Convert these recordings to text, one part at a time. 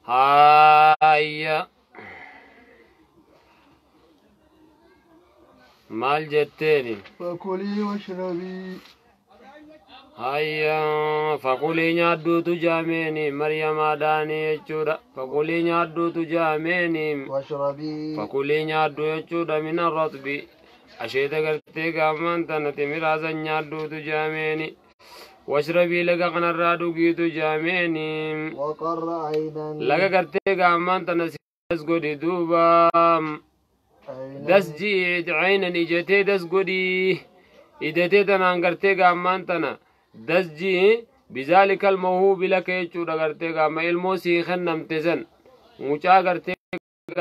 Haayya maal jetteeni? فكلي واشربي. Hayya, fakulii nyaadduutu jaameeni Maryamaadhaanii jechuudha. Fakulii nyaadduutu jaameeni. واشربي. Fakulii nyaaddu jechuudha mina ratbi. Asheeta gartee gaammaan tana timiraasan nyaadduutu jaameeni. Washrabii laga kanarraa dhugiitu jaameeni. وقر عينا. Laga gartee gaammaan tana das godhi duuba. عينا. Das ji'i caynan ijatee das godhi. Ijatee tanaan gartee gaammaan tana das ji'i bizaalika almawhuubi laka jechuudha gartee gaamma ilmoo sii kennamte san mucaa gartee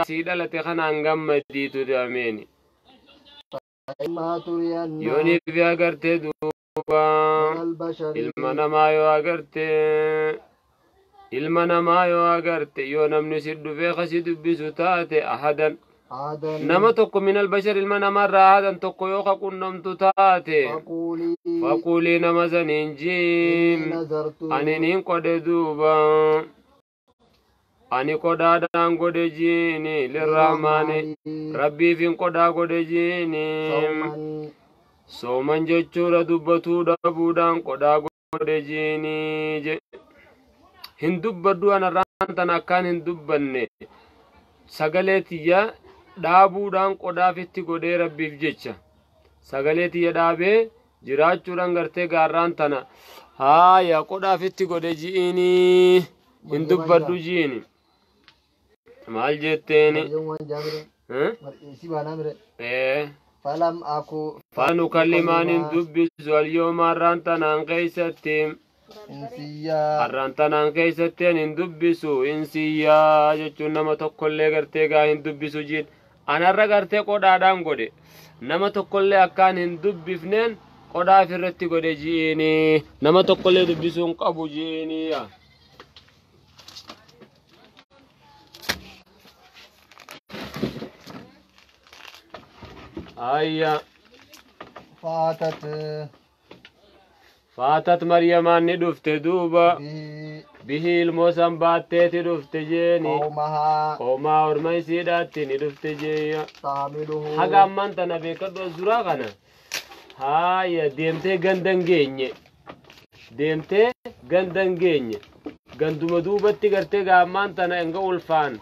sii dhalate kanaan gammadiitu jaameeni. إما ترين. Yoonii fi agartee duuba من البشر. Ilma namaa yoo agarte, ilma namaa yoo agarte, yoo namni si dhufee kasi dubbisu taate ahadan عادا. Nama tokko min albashar ilma namaarraa ahadan tokko yoo ka qunnamtu taate فقولي. Faquulii nama saniin إني jiim نذرت. Ani nin qodhe duuba ani qodhaadhaan godhe jiini lirrahmaani rabbiifin qodhaa godhe jiini صوما. Sooman jechuudha dubbatuu dhabuudhaan qodhaa godhe jiini je hin dubbadhu anarraan tan akkaan hin dubbanne sagalee tiyya dhaabuudhaan qodhaafitti godhee rabbiif jecha sagalee tiyya dhaabee jiraachuudhaan gartee gaarraan tana haaya qodhaafitti godhe ji'inii hin dubbadhu ji'ini maal jetteeni? مريم وان جابر. Eh? سيبانا مره. Ee. فلم أكو. Fanukallimaan hin dubbisu alyooma har'aan tanaan keeysatti إنسيا. Har'aan tanaan keeysatti ani hin dubbisu insiyyaa jechuun nama tokkollee gartee gaa hin dubbisu jiin anarra gartee qodhaadhaan godhe nama tokkollee akkaan hin dubbifneen qodhaaf irratti godhe ji'ini nama tokkollee dubbisuu hin qabu ji'ini yaa. Ayya. فاتت. Faatat Maryamaan ni dhufte duuba به. Bihii ilmoo san baatteeti dhufte jeeni قومها. Qoomaa orma isiidhaatti ni dhufte jeeyya. تعمله. Haga ammaan tana beekadhu as duraa kana haaya deemtee gandan geenye deemtee gandan geenye ganduma duubatti gartee gaa ammaan tana enga ulfaan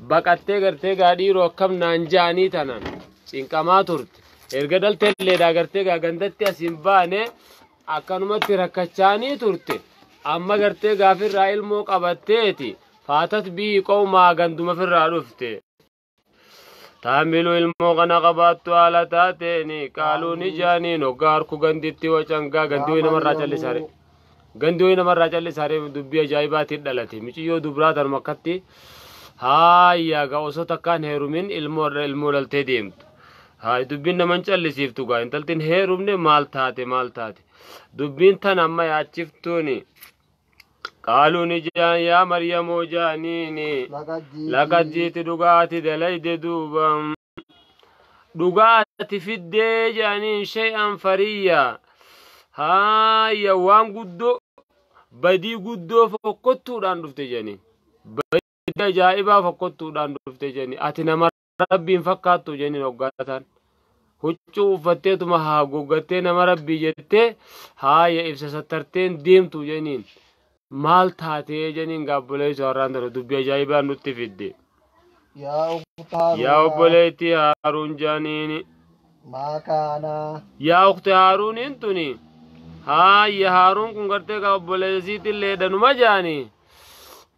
baqattee gartee gaa dhiiroo akkam naan jaanii tanan cinqamaa turte erga dhalteelleedhaa gartee gaa gandatti as hin baane akkanumatti rakkachaanii turte amma gartee gaafirraa ilmoo qabatteeti faatat biyyi qoomaa ganduma firraa dhufte. Taamilu ilmoo kana qabaattu haala taateeni qaaluun ijaaniin hoggaa harku ganditti wacangaa gandi wayii namarraa callisaare. Gandi wayii namarraa callisaare dubbii ajaa'ibaatiin dhalate. Miciyyoo dubraa tanuma akkatti haayyaa gaa osoo takkaan heerumin ilmoo irra ilmoo dhaltee deemtu. Haay dubbiin naman callisiiftu gaa intaltiin heerumne maal taate maal taate. Dubbiin tan amma yaachiftuuni. Qaaluun ijaan yaa Maryamoo jaaniini. لقد جئت. Laqad jiiti dhugaati dalayde duuba dhugaati fiddee jedhaniin shay'an fariyya haaya waan guddoo badii guddoo fokkottuudhaan dhufte jedhaniin badii ajaa'ibaa fokkottuudhaan dhufte jedhaniin ati nama rabbiin fakkaattu jedhaniin hoggaataan huccuu uffatteetuma haa goggattee nama rabbii jettee haaya ibsa sattarteen deemtu jedhaniin maal taatee jedhaniin gaabboleessu har'aan tana dubbii ajaa'ibaa nutti fidde. يا أخت هارون. Yaa obboleettii Haaruun jaaniini. ما كان. Yaa ukti Haaruuniin tuni. Haayya Haaruun kun gartee gaa obboleessiitillee dhanuma jaani.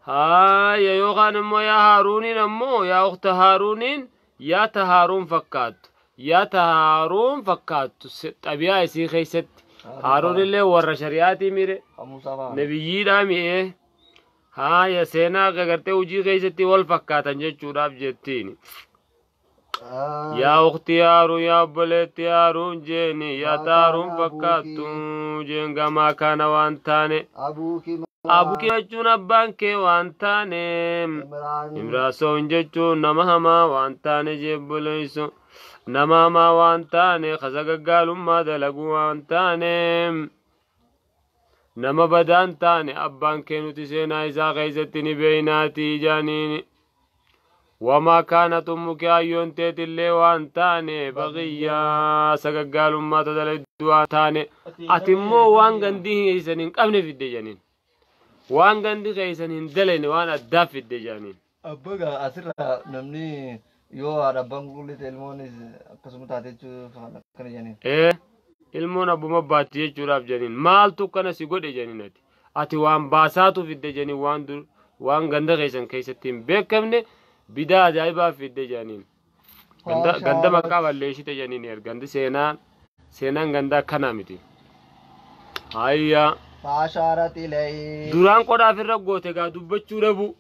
Haayya yookaan immoo yaa Haaruuniin ammoo yaa ukti Haaruuniin yaa ta Haaruun fakkaattu. Yaa ta Haaruun fakkaattu xabiyaa isii keessatti. Haaruun illee warra shari'aatii mire. موسى فعل. Nabiyyiidhaa mi'ee. Haaya seenaa gartee hojii keessatti wal fakkaatan jechuudhaaf jettiin. آه. Yaa ukti Haaruun yaa obboleetti Haaruun jeeni yaa taaruun fakkaattu jeen gamaa kana waan taane. أبوك. Abuki jechuun abbaan kee waan taane. عمران. Imraasoon jechuun nama hamaa waan taane jeebboleessu. Nama hamaa waan taane kasa gaggaalummaa dalaguu waan taane. Nama badaan taane abbaan kee nuti seenaa isaa keessatti ni beeynaatii jaaniini. Wamaa kaanat ummuki hayyoon teetillee waan taane baqiyyaa sagaggaalummaa tadaladdu waan taane ati immoo waan gandii keessan hin qabne fidde janiin. Waan gandi keessan hin dalene waan addaa fidde janiin. Abbagaa asirraa namni yoo haadha abbaan qulqulluu ta'e ilmoonis akkasuma taate jechuuf akkana jedhaniin. Ee ilmoon abbuma baatti jechuudhaaf janiin maaltu kana si godhe janiin ati. Ati waan baasaatu fidde janiin waan dur waan ganda keessan keessatti hin beekamne bidaa ajaa'ibaa fidde janiin. Ganda ganda maqaa balleessite janiin ergandi seenaan seenaan gandaa akkanaa miti. Hayyaa. فأشارت إليه Duraan qodhaaf irra goote gaa dubbachuu dhabuu.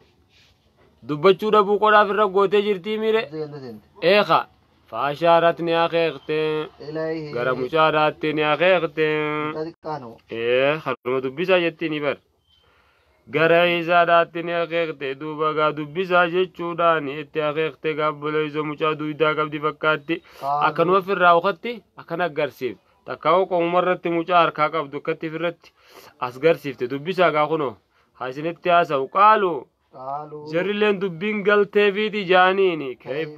Dubbachuu dhabuu qodhaaf irra gootee jirtii mire. Eeqa faashaarat ni akeekte إليه gara mucaadhaatti ni akeekte. xixiqqaanoo Ee haruma dubbisaa jettiin bar. Gara isaadhaatti ni akeekte duuba gaa dubbisaa jechuudhaan itti akeekte gaabboleessa mucaa duwidaa qabdi fakkaatti. Akkanuma ofirraa ukatti akkana agarsiifte. Takka qomumarratti mucaa harkaa qabdu akkatti ofirratti as garsiifte dubbisaa gaa kunoo haa isinitti haasa'u qaalu قالوا jarrilleen dubbiin galteefiiti jaaniini كيف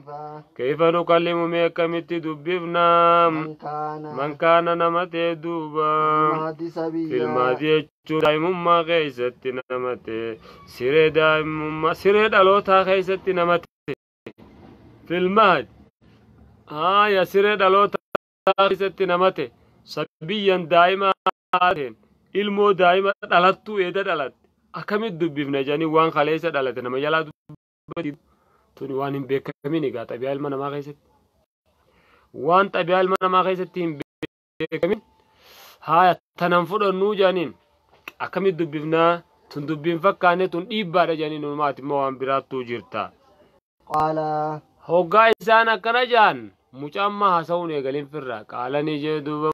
kayfa nukallimu mee akkamitti dubbifnaa من كان man kaana nama ta'e duuba المهد سبيا filmaati jechuun daa'imummaa keessatti nama ta'e siree daa'imummaa siree dhalootaa keessatti nama ta'e filmaati haaya siree dhalootaa keessatti nama ta'e sabiyyan daa'ima ta'een ilmoo daa'ima dhalattuu eeda dhalatte akkamitti dubbifna jedhanii waan kaleessa dhalate nama jalaa dubbatti tuni waan hin beekamin egaa xabiyaa ilma namaa keessatti waan xabiyaa ilma namaa keessatti hin beekamin haaya tanan fudhannuu jedhaniin akkamitti dubbifnaa tun dubbiin fakkaanne tun dhiibbaadha jedhaniin uumaati immoo waan biraattuu jirta. قال Hoggaa isaan akkana jedhan mucaan ma haasa'uun eegalin firra qaalanii jee duuba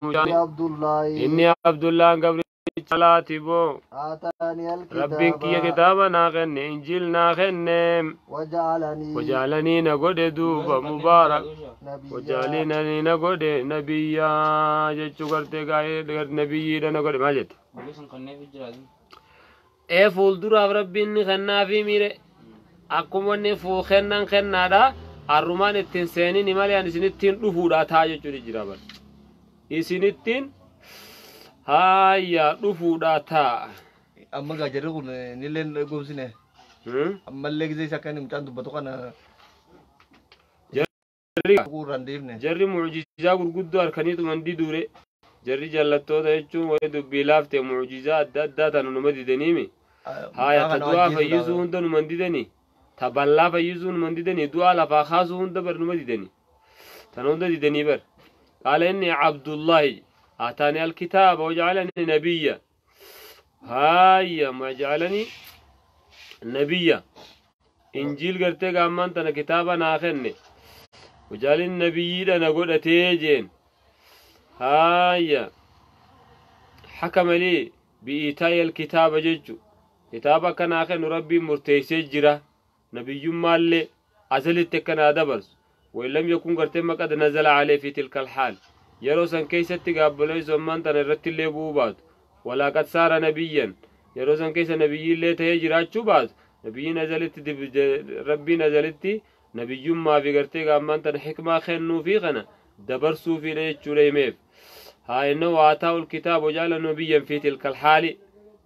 mucaan عبد الله inni Abdullaan gabricha laati boo آتاني rabbiin kiyya الكتاب kitaaba naa kenne injiil naa kenne وجعلني wajaalanii na godhe duuba mubaarak نبيا wajaalinanii na godhe nabiyyaa jechuu gartee gaa'ee nabiyyiidha na godhe maal jette ee fuulduraaf rabbiin ni kennaafi miire akkuma inni fuu kennan kennaadha arrumaan ittiin seenini malee ani isinittiin dhufuudha taa jechuudha jira bar isinittiin haayya dhufuudha taa Amma gaa jarri kun nillee gomsine ammallee gisee isa akka inni mucaan dubbatu kana Jarri irraan deebine. jarri mucjizaa gurguddoo harkaniituman diduure jarri jallattoota jechuun wayi dubbii laafte mucjizaa adda addaa tana numa didaniimi haya ta du'aa fayyisuu hunda numan didanii ta ballaa fayyisuu numan didanii du'aa lafaa kaasuu hunda bar numa didanii tana hunda didanii bar qaala inni cabdullaahi aataani alkitaaba wajacalanii nabiyya haya majacalanii nabiyya injiil gartee gaammaan tana kitaaba naa kenne wajaalin nabiyyiidha na godhatee jeen haya hakama lii bi'iitaaya alkitaaba jechu kitaaba akkanaa kennu rabbiin murteessee jira nabiyyummaallee azalitti akkanaa dabarsu wain lam yakun gartee maqad nazala calee fi tilka alxaal yeroo san keessatti gaabbolee sommaan tana irratti illee bu'uu baatu walaa qad saara nabiyyan yeroo san keessa nabiyyiillee ta'ee jiraachuu baatu nabiyyiin azalitti rabbiin azalitti nabiyyummaa fi gartee gaammaan tana xikmaa kennuufii kana dabarsuufiidha jechuudha himeef haa inna waataa'u alkitaaba wajaala nabiyyan fi tilka alxaali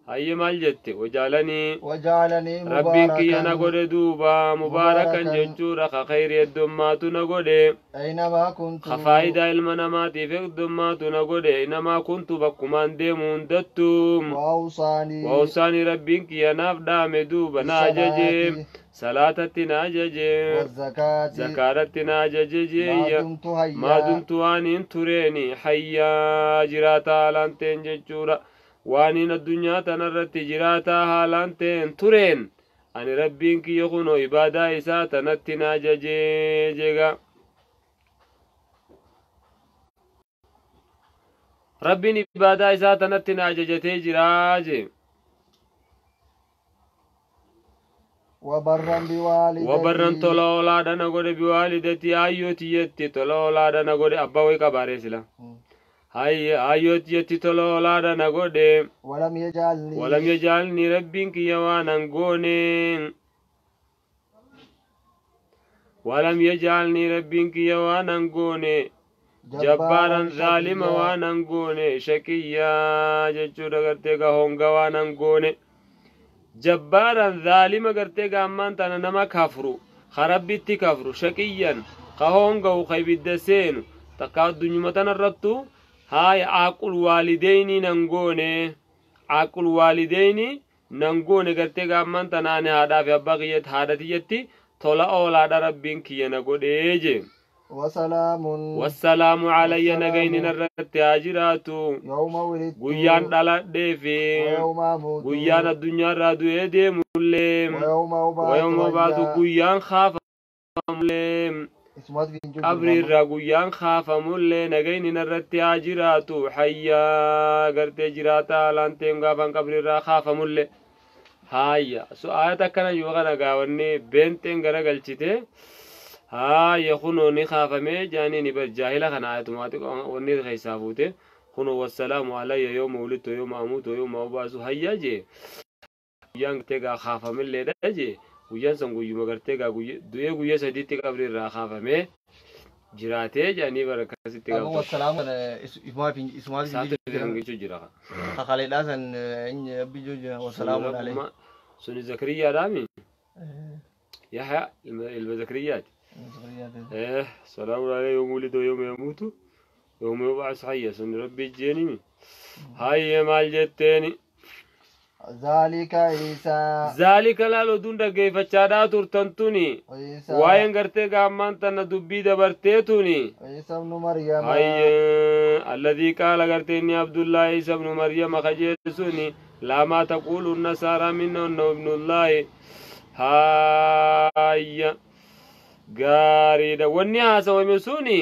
hayye maal jette wajaalanii وجعلني rabbiin kiyya na مباركا godhe duuba mubaarakan مباركاً. jechuudha ka khayri heddummaatu na godhe أينما كنت ka faayidaa ilma namaatiif heddummaatu na godhe inamaa kuntu bakkumaan deemu hundattu وأوصاني waawsaanii rabbiin kiyya naaf dhaame duuba na ajaje بالصلاة salaatatti na ajaje والزكاة zakaadhatti na ajaje ما jeeyya دمت حيا maa dumtu waan hin tureeni hayyaa jiraataa haalaan ta'en jechuudha waan hin addunyaa tanarratti jiraataa haalaan ta'en tureen ani rabbiin kiyya kunoo ibaadaa isaa tanatti na ajajee jega rabbiin ibaadaa isaa tanatti na ajajatee jiraa jee وبرا بوالدتي wabarran tola oolaadha na godhe biwaalidatii aayyoo tiyyatti tola oolaadha na godhe abbaa wayi qabaaree sila Hayyoo tiyyatti tola oolaadha na godhe. ولم يجعلني Walam yajaalni rabbiin kiyya waan an goone. Walam yajaalni rabbiin kiyya waan an goone. Jabbaaran zaalima waan an goone. Shaqiyyaa jechuudha gartee gaa honga waan an goone. Jabbaaran zaalima gartee gaa ammaan tana nama kafru. Ka rabbitti kafru shaqiyyan ka honga'u ka ibidda seenu takka addunyuma tanarrattu haaya aaqul waalideyni nan goone. Aaqul waalideyni nan goone gartee gaa ammaan tana ani haadhaa fi abbaa kiyyatti haadha tiyyatti tola oolaadha rabbiin kiyya na godhee jee. وسلام Wassalaamu calayya والسلام nagayni narratti haa jiraatu. يوم ولدت Guyyaan dhaladhee fi ويوم أموت guyyaan addunyaarraa du'ee deemullee ويوم أبعث wayoma baatu حيا guyyaan kaafamullee اسمه في جوجل qabriirraa guyyaan kaafamullee nagayni narratti haa jiraatu hayyaa gartee jiraata haalaan ta'een gaafan qabriirraa kaafamullee. Haayya so ayat akkana yoo kana gaawannee beenxeen garagalchite haayya kunoo ni kaafamee jaanii ni bar jaahila kana ayatumaati wanni keessaa fuute kunoo wassalaamu alayya yooma wulidtu yooma amuutu yooma ubaasu hayyaa jee guyyaan gartee gaa kaafamilleedha jee guyyaan san guyyuma gartee gaa du'ee guyya sadiitti qabriirraa kaafamee jiraatee jaanii bara akkasitti أبو gaafatan. والسلام اسمه في اسمه في Isaatu جوجل hangichu jira. خالد حسن إن بيجوج Suni وسلام عليه rabbuma suni Zakariyaadhaami Yahya ilma Zakariyaati. سلام عليه يوم ولد ويوم يموت يوم يبعث حيا سن ربي جيني هاي مال جتني ذلك عيسى ذلك لا لدون دغيفچادا ترتنتوني عيسى واين غرتي غامان تن دبي دبرتيتوني عيسى ابن مريم هاي الذي قال غرتي عبد الله عيسى ابن مريم خجسوني لا ما تقول النصارى منه انه ابن الله هاي gaariidha wanni haasawame suni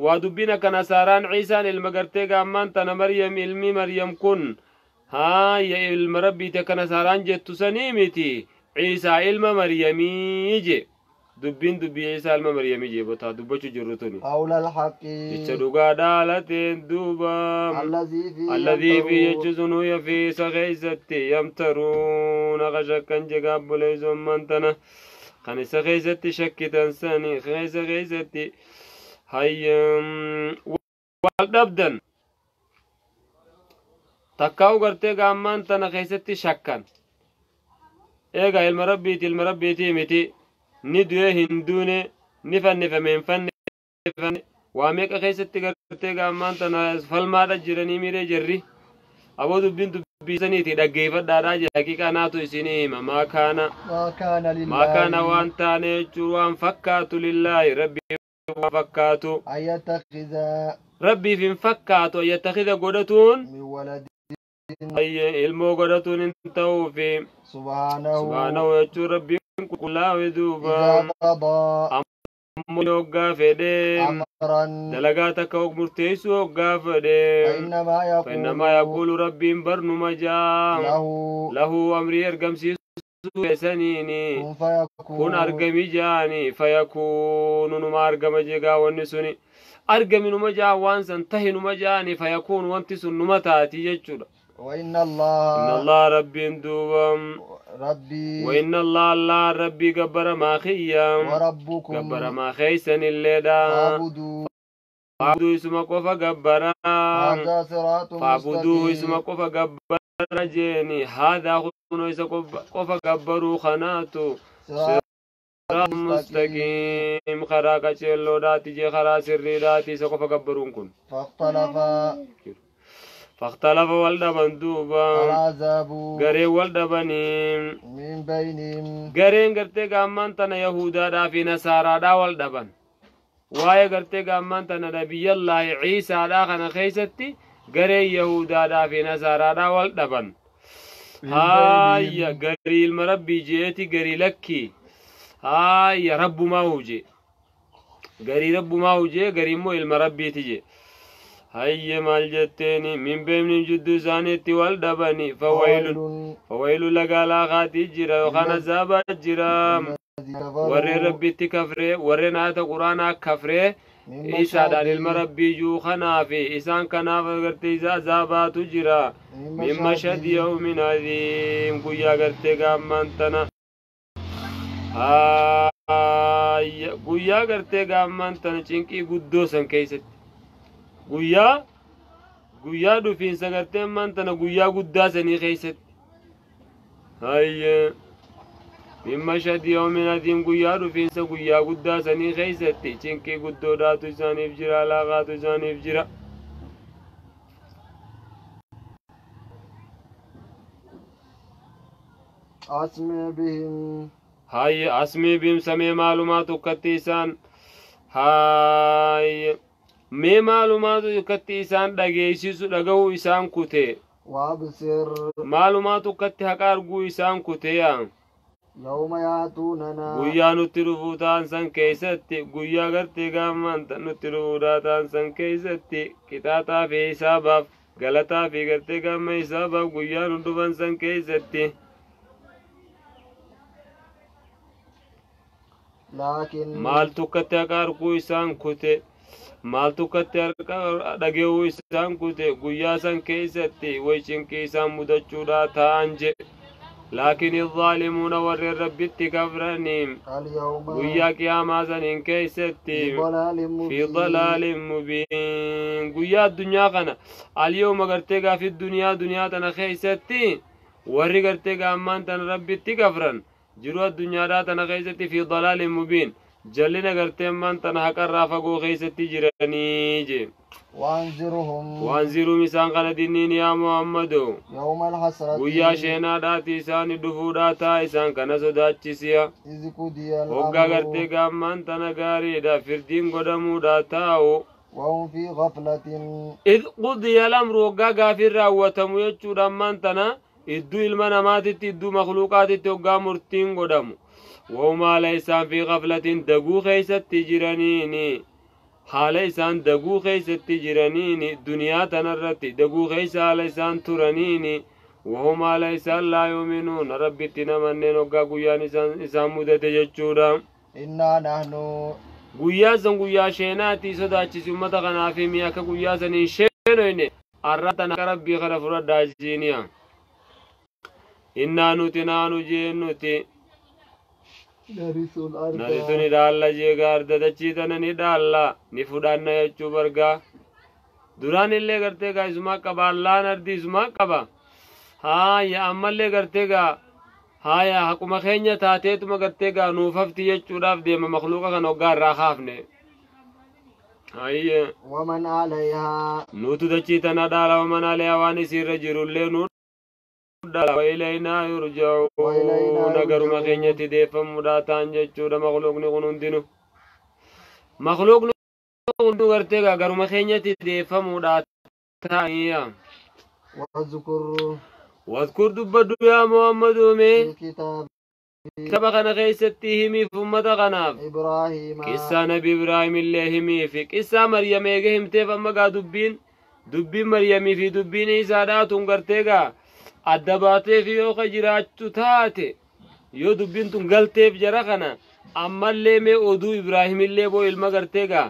waa dubbiin akka nasaaraan ciisaan ilma gartee gaammaan tana maryam ilmi maryam kun haaya ilma rabbiiti akka nasaaraan jettu sanii miti ciisaa ilma maryamii je dubbiin dubbii ciisaa ilma maryamii je botaa dubbachuu jirru tuni قول الحق jecha dhugaa dhaalateen duuba الذي فيه alladhii fi يمترون jechi sun huya fi isa keeysatti yamtaruuna qashakkan je gaabboleeysoon tana kan isa keeysatti shakkitan sani keessa keeysatti hayyam wal dhabdan takkaa'u gartee gaammaan tana keessatti shakkan eegaa ilma rabbiiti ilma rabbiitii miti ni du'e hin duune ni fannifame hin fannifame waa meeqa keessatti gartee gaammaan tana falmaadha jiranii miree jirri aboo dubbiin dubbii saniiti dhaggeeffadhaadhaa jira haqiiqaa naatu isinii hima maa kaana ما كان maa kaana لله waan taane jechuun waan fakkaatu lillaahi rabbii waan fakkaatu أن يتخذ rabbiif hin fakkaatu an yattakida godhatuun من ولد ilmoo godhatuun hin ta'uufi سبحانه subhaanahu jechuun rabbiin qulqullaa'e duuba إذا قضى ammoo hoggaa fedhe أمرا dalagaa takka murteessuu hoggaa fedhe فإنما يقول فإنما يقول rabbiin barnuma jaa له lahu amrii ergamsiisuu keessaniini كن فيكون kun argami jaani fayakuunu numa argama jegaa wanni suni argami numa jaa waan san tahi numa jaani fayakuun wanti sun numa taati jechuudha. وإن إن الله الله rabbiin duuba ربي وإن الله الله rabbii gabbaramaa kiyya وربكم gabbaramaa keeysan illeedha فاعبدوا faabuduu isuma qofa gabbaraa هذا صراط faabuduu isuma مستقيم qofa gabbara jeeni haadaa kunoo isa qofa gabbaruu kanaatu صراط صراط مستقيم مستقيم karaa qaceelloodhaati jee karaa sirriidhaati isa qofa gabbaruun kun فاختلف faktalafa wal dhaban duuba العذاب gareen wal dhabanii من بينهم gareen gartee gaammaan tana yahudaadhaa fi nasaaraadhaa wal dhaban waa'ee gartee gaammaan tana nabiyyallaahi ciisaadhaa kana keeysatti gareen yahudaadhaa fi nasaaraadhaa wal dhaban من haayya بينهم garii ilma rabbii jeeti garii lakkii haayya rabbumaa huje garii rabbumaa huje garii immoo ilma rabbiiti je hayye maal jetteeni min beemnin jidduu isaaniitti wal dhabani fawaylun فويل fawaylu lagaa laaqaatii jira yookaan للذين azaabaa jira warreen كفروا rabbitti kafree warreen ayata quraanaa kafree Isaadhaan ilma rabbii juu kanaafi isaan kanaaf gartee isa azaabaatu jira. Min mashhadi yawmin aziim guyyaa gartee gaammaan tana guyyaa gartee gaammaan tana cinqii guddoo san keessatti guyyaa dhufiinsa gartee ammaan tana guyyaa guddaa sanii keessatti hayye min mashhadi yawmin aziim guyyaa dhufiinsa guyyaa guddaa sanii keessatti cinqii guddoodhaatu isaaniif jira alaaqaatu isaaniif jira. أسمع بهم Hayye asmii bihim samee maalumaatu ukkatti isaan hayye mee maalumaatu ukkatti isaan dhageessisu dhaga'uu isaan kute وأبصر maalumaatu ukkatti haqa arguu isaan kute yaa يوم يأتوننا guyyaa nutti dhufuu ta'an san keessatti guyyaa gartee gaammaan nutti dhufuudhaa ta'an san keessatti qixaaxaa fi hisaabaaf galataa fi gartee gaamma hisaabaaf guyyaa nu dhufan san keessatti لكن maaltu ukkatti haqa arguu isaan kute maaltu ukkatti harka dhaga'uu isaan kute guyyaa san keessatti way cinqii isaan mudachuudhaa ta'an jedhe laakiin الظالمون warreen rabbitti kafranii اليوم guyyaa qiyaamaa saniin keessatti في ضلال في مبين ضلال مبين guyyaa addunyaa kana alyooma gartee gaafi duniyaa duniyaa tana keessatti warri gartee gaammaan tana rabbitti kafran jiruu addunyaadhaa tana keessatti fi ضلال مبين jallina gartee ammaan tana haqarraa fagoo keessatti jiranii je وأنذرهم waan ziruum isaan kana dinniin yaa muhammado يوم الحسرة guyyaa sheenaadhaati isaani dhufuudhaa taa isaan kana sodaachisiya إذ قضي hoggaa gartee الأمر gaammaan tana gaariidha firdiin godhamuudhaa taa'u وهم في غفلة إذ قضي الأمر waggaa gaafin raawwatamu jechuudha ammaan tana idduu ilma namaatitti idduu makluuqaatitti hoggaa murtiin godhamu wahum haala isaan fi gaflatin daguu keessatti jiraniini haala isaan daguu keessatti jiraniini duniyaa tanarratti daguu keessa haala isaan turaniini wahum haala isaan laa yuuminuuna rabbitti namanneen hoggaa guyyaan isaan mudate jechuudha. إنا نحن Guyyaa san guyyaa sheenaati sodaachisi ummata kanaaf himi akka guyyaa san hin sheenoyne arra tana akka rabbii kana fudhadhaa jiiniya. Innaa nuti naanu jeennuti نرث الأرض narisu ni dhaalla jee gaarda dachii tana ni dhaalla ni fudhanna jechuu bargaa. Duraan illee gartee gaa isumaa qaba allaan ardi isumaa qaba. Haaya ammallee gartee gaa haaya haquma keenya taateetuma gartee gaa nuuf hafti jechuudhaaf deema makluuqa kana hoggaa irraa kaafne. Hayyee. ومن عليها Nutu dachii tana dhaala waman aleeyaa waan isiirra jirullee nu dhaala wailaynaa yurja'uuna garuma keenyatti deeffamuudhaa ta'an jechuudha makluuqni kun hundinu. Makluuqni hunduu gartee gaa garuma keenyatti deeffamuudhaa ta'aniya. واذكر Wadkur dubbadhu yaa Muhammadu في mee الكتاب kitaba kana keessatti himiif ummata kanaaf. إبراهيم Qissaa Nabi Ibraahim illee himiifi qissaa Maryam eega himteef amma gaa dubbiin Maryamii fi dubbiin Isaadhaa tun gartee gaa adda baateef yoo ka jiraachuu taate yoo dubbiin tun galteef jara kana ammallee mee oduu Ibraahim illee boo ilma gartee gaa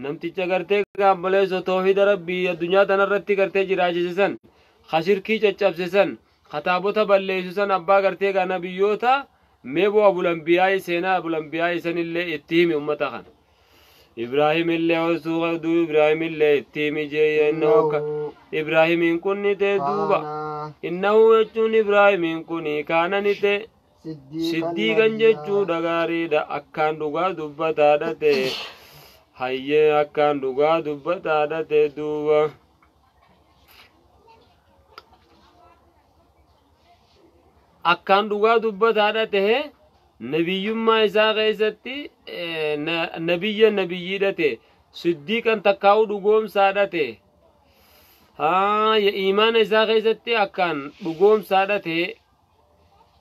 namticha gartee gaa obboleessa toohida rabbii addunyaa tanarratti gartee jiraachise san ka shirkii caccabse san ka taabota balleessu san abbaa gartee gaa nabiyyoota mee boo abulambiyaa'ii seenaa abulambiyaa'ii sanillee itti himi ummata kana. Ibraahim illee osoo oduu Ibraahim illee itti himi jee innahu إنه Ibraahimiin kun ni ta'e duuba. كان Innahu jechuun Ibraahimiin kun kaana ni ta'e صديقا siddiiqan نبيا jechuudha gaariidha akkaan dhugaa dubbataadha ta'e hayyee akkaan dhugaa dubbataadha ta'e duuba. Akkaan dhugaa dubbataadha ta'e nabiyyummaa isaa keessatti nabiyya nabiyyiidha ta'e siddiiqan takkaa'uu dhugoomsaadha ta'e haaya imaana isaa keessatti akkaan dhugoomsaadha ta'e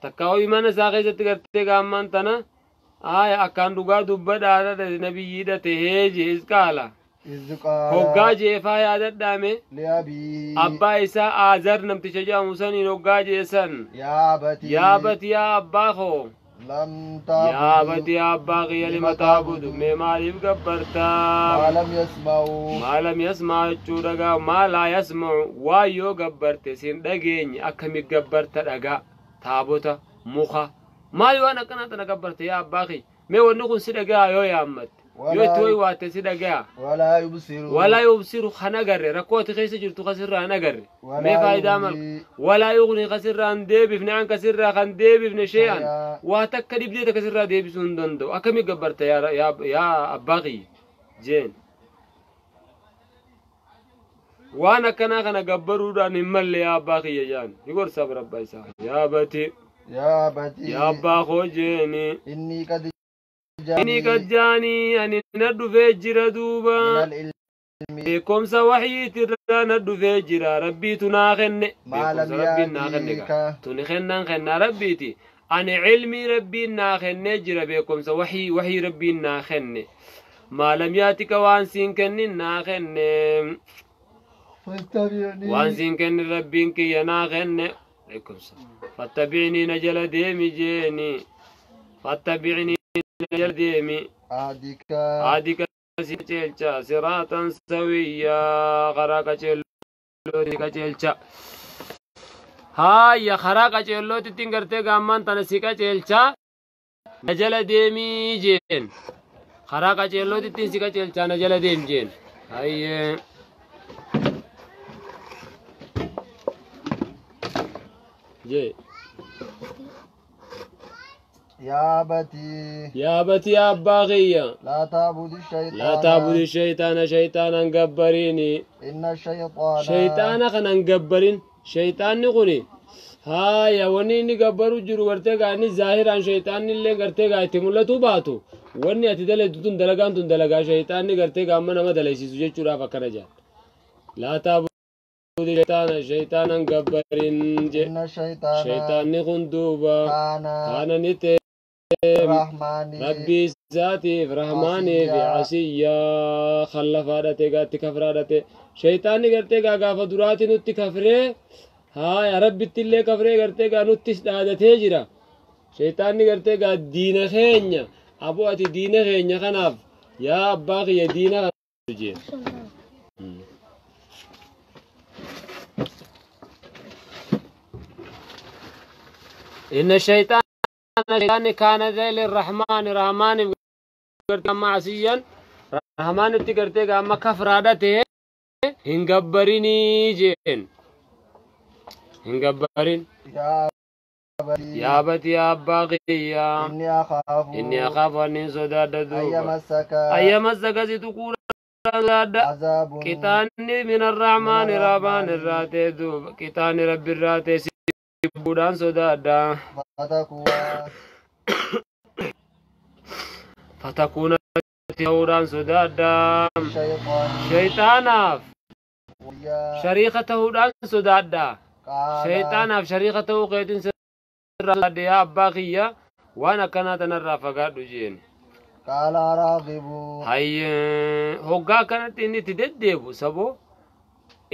takkaa'uu imaana isaa keessatti gartee gaammaan tana haaya akkaan dhugaa dubbadhaadha ta'e nabiyyiidha ta'ee jee isqaala إذ قال hoggaa jeefaa yaadadhaame لأبيه abbaa isaa Aazar namticha jedhamu saniin hoggaa jeesan يا أبت yaa abati yaa abbaa koo لم Yaa تعبد abati yaa abbaa kiyya lima taabudu mee maaliif gabbartaa? ما لم يسمعوا Maa lam yasmaa jechuu dhagaa maa laa yasma'u waan yoo gabbarte sin dhageenye akkami gabbarta dhagaa taabota muka maali waan akkanaa tana gabbarte yaa abbaa kiyya mee wanni kun si dhagaa yoo yaammatte yoo itti ولا hoy si dhagaa ولا يبصروا walaa yubsiru kan agarre rakkoo ati keessa jirtu kasirraa hin agarre mee ولا faayidaa mal يغني walaa yugnii kasirraa hin deebifne an kasirraa kan deebifne shee'an شيئا waa takka dhibdee takka sirraa deebisuu hin danda'u akkami gabbarta yaa abbaa kiyya jeen waan akkanaa kana gabbaruudhaan hin malle yaa abbaa kiyya jaan ni gorsa bara abbaa isaa yaa abati يا أبتي yaa abbaa koo jeeni إني قد inni جاءني qad jaanii ani na dhufee jira من duuba العلم beekumsa waxyiitirraa na dhufee jira rabbiitu naa kenne ما beekumsa لم rabbiin naa kenne gaa يأتيك tuni kennaan kennaa rabbiiti ani cilmii rabbiin naa kennee jira beekumsa waxii waxii rabbiin naa kenne maa lam yaatika waan siin kennin naa kenne waan فاتبعني siin kennin rabbiin kiyya naa kenne beekumsa fattabi'nii na jala deemi jeeni fattabi'nii na jala deemi أهدك aadika si qajeelcha siraatan sawiyyaa karaa qajeellooti qajeelcha haaya karaa qajeellootittiin gartee gaammaan tana si qajeelcha na jala deemii jeen karaa qajeellootittiin si qajeelcha na jala deem jeen hayyee jee يا أبتي yaa abatii yaa abbaa kiyya لا تعبد laa الشيطان taabudi shaytaana shaytaanan gabbariini إن الشيطان shayxaana kanan gabbarin shayxaanni kuni haaya wanni inni gabbaru jiru gartee gaa inni zaahiraan shayxaanni illee gartee gaa itti mul'atu baatu wanni ati dalaytu tun dalagaan tun dalagaa shayxaanni gartee gaa amma nama dalaysiisu jechuudhaaf akkana jedhan laa taabudi shayxaana shayxaanan gabbarin je إن الشيطان shayxaanni kun duuba كان kaana ni ta'e الرحمن rabbii isaatiif rahmaaniif عصيا asiyyaa kallafaadhate gaatti kafraadhate shayxaanni gartee gaa gaafa duraati nutti kafree haaya rabbitti illee kafree gartee gaa nuttis dhaadatee jira shayxaanni gartee gaa diina keenya aboo ati diina keenya kanaaf yaa abbaa kiyya diina kana jee inna shayxaana shayxaanni kaana ta'e lirrahmaani rahmaaniif gartee amma asiyyan rahmaanitti gartee gaa amma kafraadhate hin gabbarinii jeen hin gabbarin يا أبتي yaa abati yaa abbaa kiyya إني أخاف inni akaafu annin sodaadha أن duuba يمسك ayyamassaka si tuquudha sodaadha عذاب qixaanni min من arrahmaani rahmaan الرحمن irraa ta'e duuba qixaanni rabbi irraa ta'e si buudhaan sodaadha فتكون fatakuuna ta'uudhaan sodaadha الشيطان shayxaanaaf وليا shariika ta'uudhaan sodaadha قال shayxaanaaf shariika ta'uu keetiin sirraa sodaadha yaa abbaa kiyya waan akkanaa tanarraa fagaadhu jeen قال راغب hayyee hoggaa akkanatti inni itti deddeebu saboo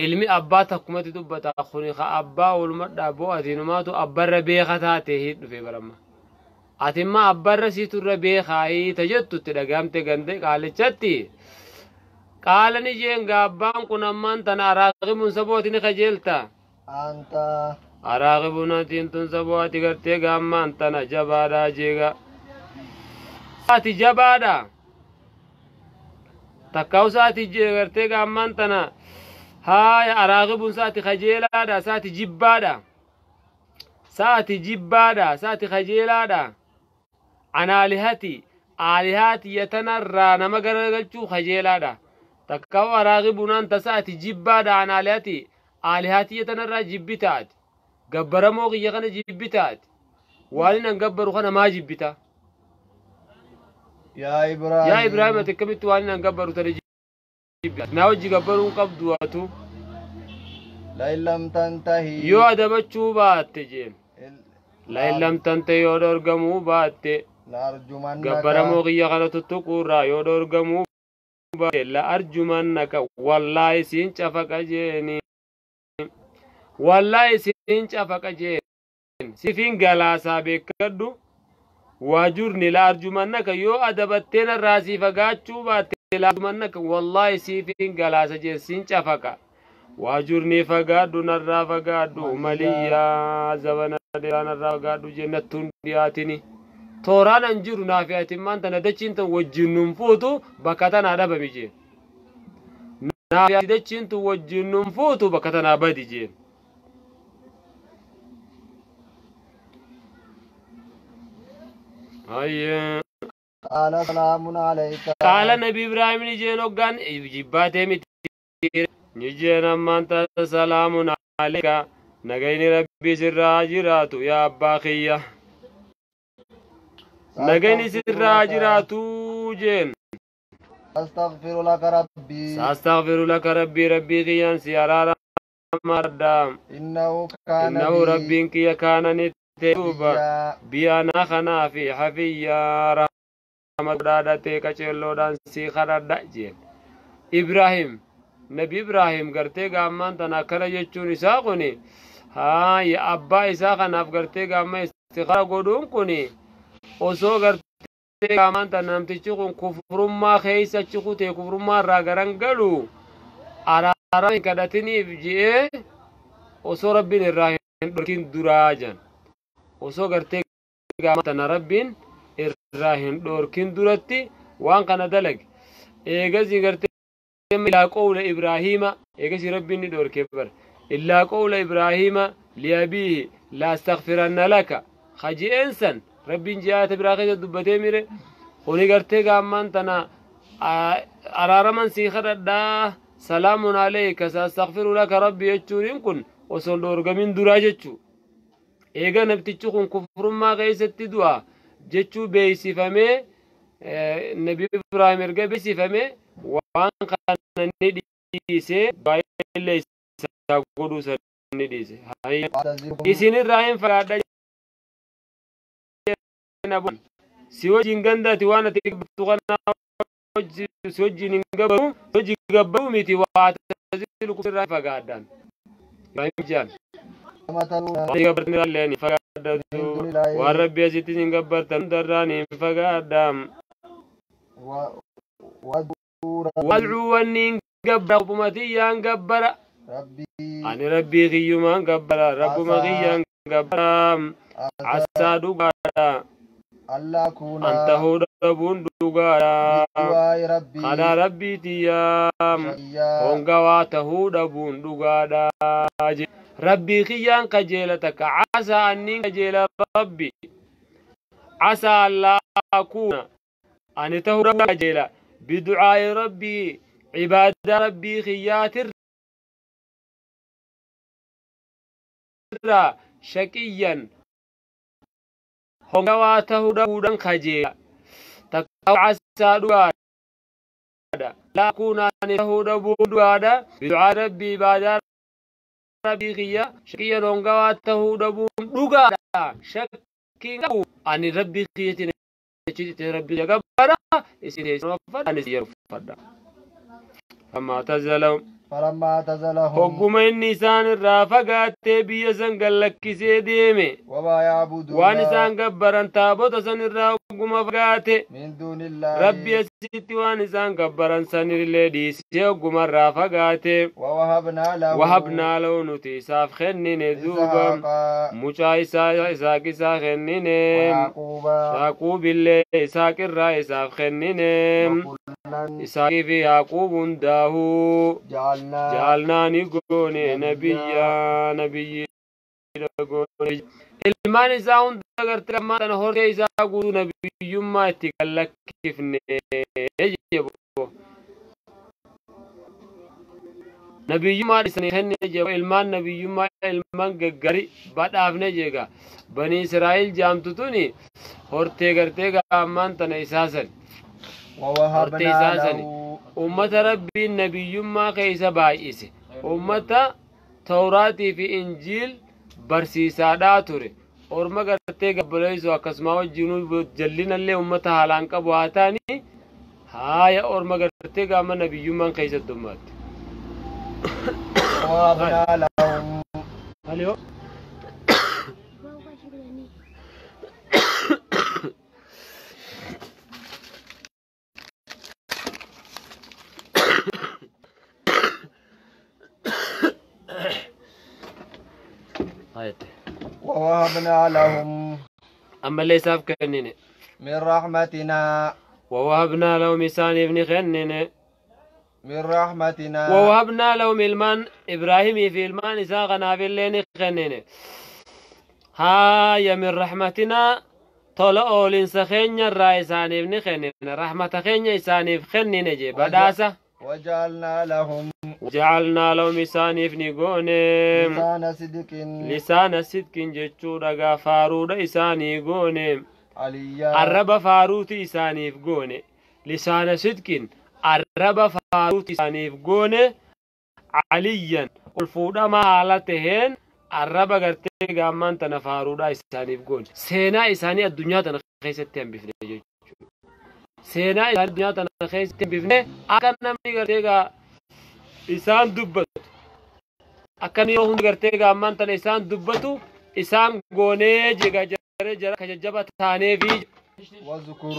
ilmi abbaa takkumatti dubbata kuni ka abbaa oolmadhaa boo atiinumaatu abbarra beeka taate hin dhufe baramma atimma abbarra siiturra beekaayii ta jettu itti dhagaamte gande qaalichatti qaalani jeen gaa abbaan kun ammaan tana araaqibuun saboo ati ni kajeelta أنت araaqibuun atiin tun saboo ati gartee gaammaan tana jabaadhaa jeega ati jabaadha takkaa'u saati gartee gaammaan tana haaya araaqibuun saati kajeelaadha saati jibbaadha saati jibbaadha saati kajeelaadha anaalihati aalihaati yatanarraa nama garagalchuu kajeelaadha takkaa'u araaqibuunaan ta saati jibbaadha anaalihati aalihaati yatanarraa jibbi taati gabbaramoo kiyya kana jibbi taati waan inni an gabbaru kana maa jibbita يا yaa إبراهيم ibraahim ati akkamitti waan inni an gabbaru tana jibbi naa hojii gabbaruu hin qabdu atu لئن لم تنتهي yoo adabachuu baatte jeen la'in lam tante yoo dhorgamuu baatte لأرجمنك gabbaramoo kiyya kana tuttuquurraa yoo dhorgamuu baatte la arjumannaka wallaahi siin cafaqa jeeni wallaahi siin cafaqa jeen sifiin galaasaa beekadhu Waajurni la arjumannaka yoo adabattee narraa sii fagaachuu baatte la arjumannaka wallaahi siifin galaasa jeen siin cafaqa. Waajurni fagaadhu narraa fagaadhu maliyyaa zabana dheeraa narraa fagaadhu jeen nattuun dhiyaatini. Tooraan an jiru naafi atimmaan tana dachiin tan wajjin nun fuutu bakka tanaa dhabami jeen. Naafi ati dachiin tun wajjin nun fuutu bakka tanaa badi jeen. Hayyee. قال سلام عليك. Qaala Nabi Ibraahim ni jeen hoggaan jibbaatee miti. Ni jeen ammaan tana salaamun alayka nagayni rabbii sirraa jiraatu yaa abbaa kiyya. Nagayni sirraa jiraatu jeen. أستغفر لك ربي. سأستغفر لك ربي ربي kiyyaan si araarama arda. إنه كان إنه بي rabbiin kiyya kaana ni ta'e duuba حفيا. biyya kanaa fi hafiyyaa rahmata dhaadhatee qaceelloodhaan si kadhadha jeen. Ibraahim Nabi Ibraahim gartee gaammaan tana akkana jechuun isaa kuni haaya abbaa isaa kanaaf gartee gaamma istikhara godhuun kuni osoo gartee gaammaan tana namtichi kun kufrummaa keessa achi kutee kufrummaa irraa garan galu araarama hin kadhatiniif je'ee osoo rabbiin irraa hin dhorkin duraa jan osoo gartee gaammaan tana rabbiin irraa hin dhorkin duratti waan kana dalage eegasii gartee إلا قول إبراهيم إيجاسي ربي ندور كبر إلا قول إبراهيم لأبيه لا أستغفرن لك خجي إنسان ربي جاءت إبراهيم دبتي ميري خوني قرتي قامان تنا أرارمن سيخر دا سلام عليك سأستغفر لك ربي يجورين كن وصل دور قمين درا جتشو إيجا نبتشو كن كفر ما غيست دوا جتشو بيسي فمي نبي إبراهيم إرقى بيسي فمي waan kana ni dhiise baay'ee isaa godhuu san ni dhiise. أعتزلكم. Isin irraa hin fagaadha jenna si wajjin gandati waan ati gabbattu kana si wajjin hin gabbaru si wajjin gabbaru miti waa tajaajilku irraa hin fagaadhaan. Ibraahim jaan waan gabbartan illee ni fagaadhatu waan rabbi asitti hin gabbartan hundarraa ni fagaadhaam. Wadcuu wanni hin gabbara rabbuma tiyyaan gabbara. ربي. Ani rabbii kiyyumaan gabbara rabbuma kiyyaan gabbara asaa dhugaadha ألا أكون an tahuu dhabuun dhugaadha بدعاء ربي karaa rabbii tiyyaam شقيا. hongawaa tahuu dhabuun dhugaadha rabbii kiyyaan kajeela takka asaa anniin kajeela rabbi asaa allaa akuuna ani tahuu dhabuun kajeela biducaa'i rabbii cibaadaa rabbii kiyyaatirraa shaqiyyan hongawaa tahuu dhabuudhaan kajeela takka asaa dhugaadha laa akuuna ani tahuu dhabuun dhugaadha biducaa rabbii ibaadaa rabbii kiyya shaqiyyan hongawaa tahuu dhabuun dhugaadha shakkiin qabu ani rabbii kiyyatiin achitti rabbii gabbara isin uffadha ani isin uffadha. Famaa tazalahum فلما اعتزلهم hogguma inni isaan irraa fagaattee biyya san gallakkisee deeme وما يعبدون waan isaan gabbaran taabota san irraa hogguma fagaate من دون الله rabbi asitti waan isaan gabbaran sanillee dhiisee hogguma irraa fagaate ووهبنا له wahabnaa lahu nuti isaaf kennine duuba إسحاق mucaa isaa Isaaq isaa kennine ويعقوب Yaaquubillee Isaaq irraa isaaf kennine وكلا Isaaqii fi Yaaquub hundaahuu جعلنا jaalnaa ni goone nabiyyaa nabiyyi goone ilmaan isaa hunda gartee ammaa tana hortee isaa guutuu nabiyyummaa itti gallakkifne jebo nabiyyummaa isanii kenne jebo ilmaan nabiyyummaa ilmaan gaggari badhaafne jeega bani Israa'el jaamtu tuni hortee gartee ammaan tana isaa san hortee ووهبنا isaa sani له ummata rabbiin nabiyyummaa keessa baay'ise ummata tawraatii fi injiil barsiisaadhaa ture orma gartee gabbaleysu akkasuma wajjinuu jallinallee ummata haalaan qabu haa ta'ani haaya orma gartee gaama nabiyyummaan keessa dummaatti. ووهبنا لهم Haloo. ووهبنا لهم Ammallee isaaf kennine. من رحمتنا. ووهبنا لهم isaaniif ni kennine. من رحمتنا. ووهبنا لهم ilmaan Ibraahimii fi ilmaan isaa kanaafillee ni kennine. Haaya min rahmatinaa tola oolinsa keenya irraa isaaniif ni kennine. Rahmata keenya isaaniif kennine jee badhaasa. وجعلنا لهم Jacalnaa lahum isaaniif ni goone. لسان صدق. Lisaana sidqin jechuudha gaa faaruudha isaanii goone. عليا. Arraba faaruuti isaaniif goone. Lisaana sidqin arraba faaruuti isaaniif goone. Aliyyan ol fuudhamaa haala taheen arraba gartee gaammaan tana faaruudha isaaniif goone. Seenaa isaanii addunyaa tana keessatti hambifne jechuudha. Seenaa isaanii addunyaa tana keessatti hambifne akka namni gartee gaa isaan dubbatu. Akka namni yeroo hundi gartee gaammaan tana isaan dubbatu isaan goonee jega jara jara ka jajjaba taaneefi. واذكر.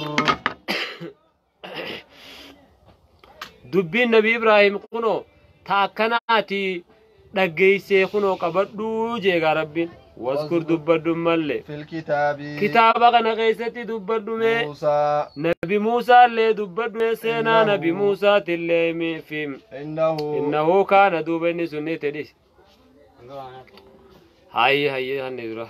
Dubbiin Nabi Ibraahim kunoo ta akkanaati dhaggeeysee kunoo qabadhuu jeegaa Rabbiin. Waskur dubbadhu mallee. في الكتاب. Kitaaba kana keessatti dubbadhu mee. موسى. Nabi Muusaa illee dubbadhu mee seenaa Nabi Muusaatillee mi fi. إنه. Innahu kaana duuba inni sun ni tedhis. Hayye hayye hanni dura.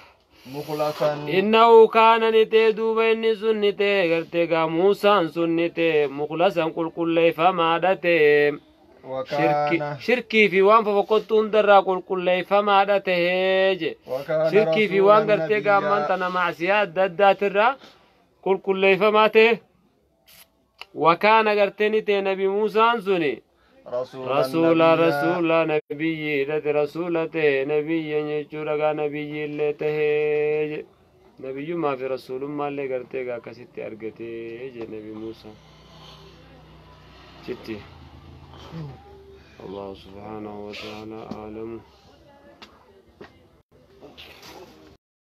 مخلصا. Innahu kaana ni ta'e duuba inni sun ni ta'e gartee gaa Muusaan sun ni ta'e mukhlasan qulqulleeffamaadha ta'e. وكان. Shirkii fi waan fofokkottu hundarraa qulqulleeffamaadha tahee je. وكان Shirkii fi waan رسولا gartee gaammaan نبيا. tana macsiyaa adda addaatirraa qulqulleeffamaa ta'e. Wakaana gartee ni ta'e Nabi Muusaan suni. رسولا Rasuula نبيا. Rasuula nabiyyiidha rasuula ta'e nabiyya jechuudha gaa nabiyyiillee tahee je. Nabiyyummaa fi rasuulummaallee gartee gaa akkasitti argatee je Nabi Muusaan. Chitti. الله سبحانه وتعالى أعلم.